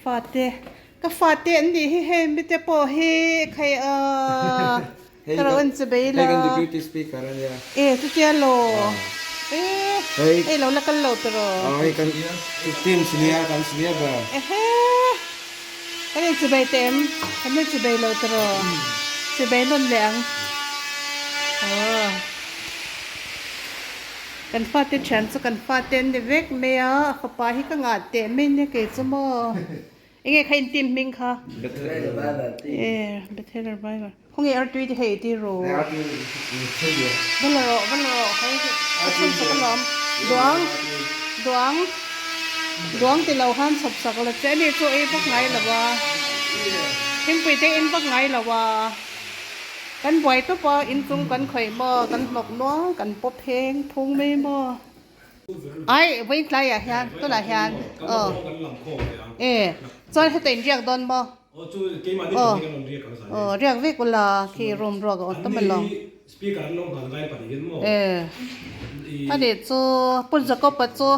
Fate ka fate an nih hi hei mite pawh hi khai aaa ka lo en che bei la. Hei kan deputy speaker a nia. E chutia law e hei lo la kal lo tawh. Aw hei kan team senior kan senior ber. Ehe kan in chibei teh em kan in chibei lo tawh chibei nawn leh ang aw. Kan fate thian chu kan fate an ni vek mai a, a fapa hi ka ngah teh mai nia kei chu maw. Enge kha in team hming kha? Bethel Revival team. E Bethel Revival. Khawnge artui te hei ti ru. Va la rawh va la rawh hei ka chhun sak alawm. Duang duang duang ti lo khan chhawp sak la che ani chu ei vak ngai lo a. Thingpui te in vak ngai lo a. Kan buai tawp a, inchung kan khawih maw, kan hnawk nual, kan pawp heng phung mai maw. Ai, vawiin tlaiah hian, tunah hian, aw, e, chuan heta in riak dawn maw? Aw, aw, riak vek ula, khi room ruak a awm tawp alawm. E, ani chu Pu Jacob-a chu.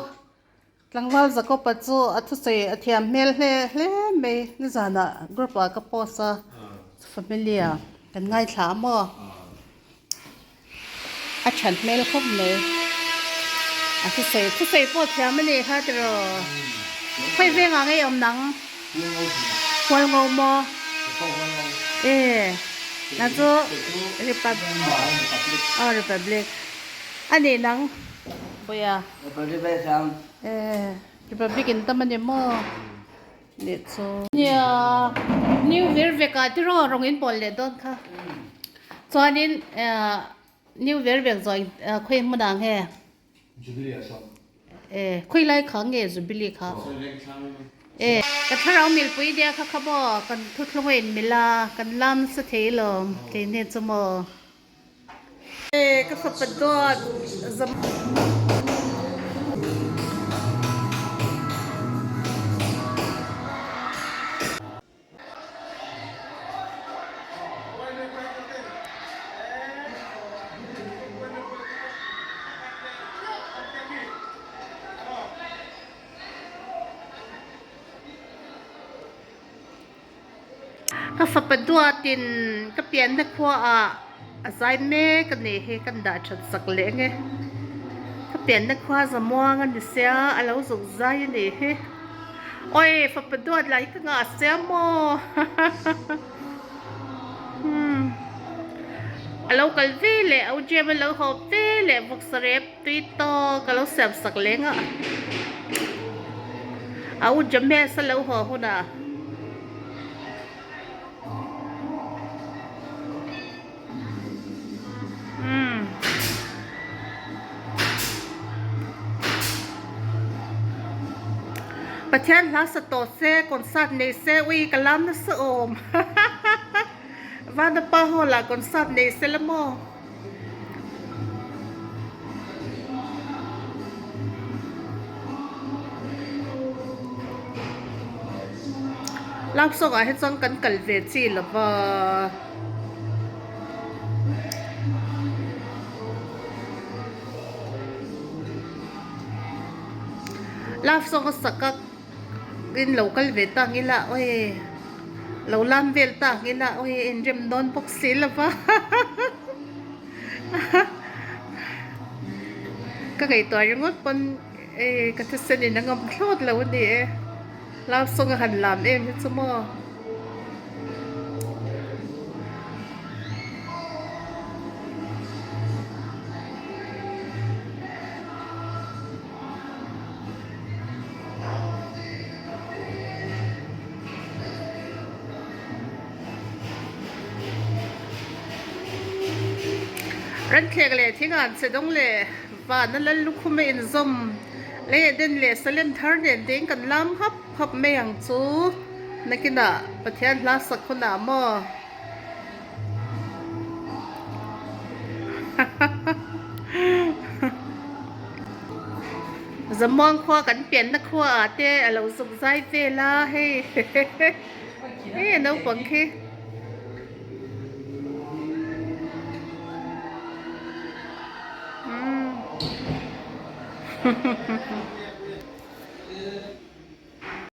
Tlangval Jacob-a chu a thusawi a thiam hmel hle hle mai. Nizanah group ah ka post a, familia kan ngaithla a maw? A that hmel khawp mai. A thusawi thusawi pawh thiam a nih kha tiraw? Khawi vengah ngei awm nang? Hualngo maw? E na chu Republic Republic a nih nang Puia. Republic in tam a ni maw? Leh chu. Nia, new ver vek ah tiraw rawng in pawl leh dawn kha. Chuanin new ver vek zawh khawi hmun ah nge? Jubilee ah sawn. E, khawi lai kha nge Jubilee kha? E, ka thlarau milpui nia kha kha maw kan thuthlung a in mil a, kan lam sa thei lawm keini chu maw. Ka fapa dawt zam. Ka fapa duatin ka pianna khua ah a zai mek a nih hi kan dah that sak leh ang e. Ka pianna khua zamuang a ni sia a lo zuk zai a nih hi. Awi fapa duat lah hi ka ngah sia maw umm a lo kal ve leh a u Jem a lo haw ve leh vawksa rep tui tawk a lo siam sak leng a. A u James a lo haw hunah. Pathian hla sa tawh se, concert nei se, ui ka lam nasa awm. Vanapa hall ah concert nei se la maw? Love song ah hi chuan kan kal ve chi lo va. Love song a sak a in lo kal ve ta ang ila awi lo lam vel ta ang ila awi inrem dawn bawk si lo va. Ka ngaihtuah ringawt pawn eh ka thisen in a ngam thlawt lo a ni e. Love song a han lam em hi chu maw. Ranthlek leh thingan che dawng leh vana lal lukhum a inzawm lei a den leh salem thar nen te in kan lam hap hap mai ang chu nakinah Pathian hla sak hunah maw. Zamuang khua kan pianna khua ah te a lo zuk zai vel a hei hei a naupang khi. Umm.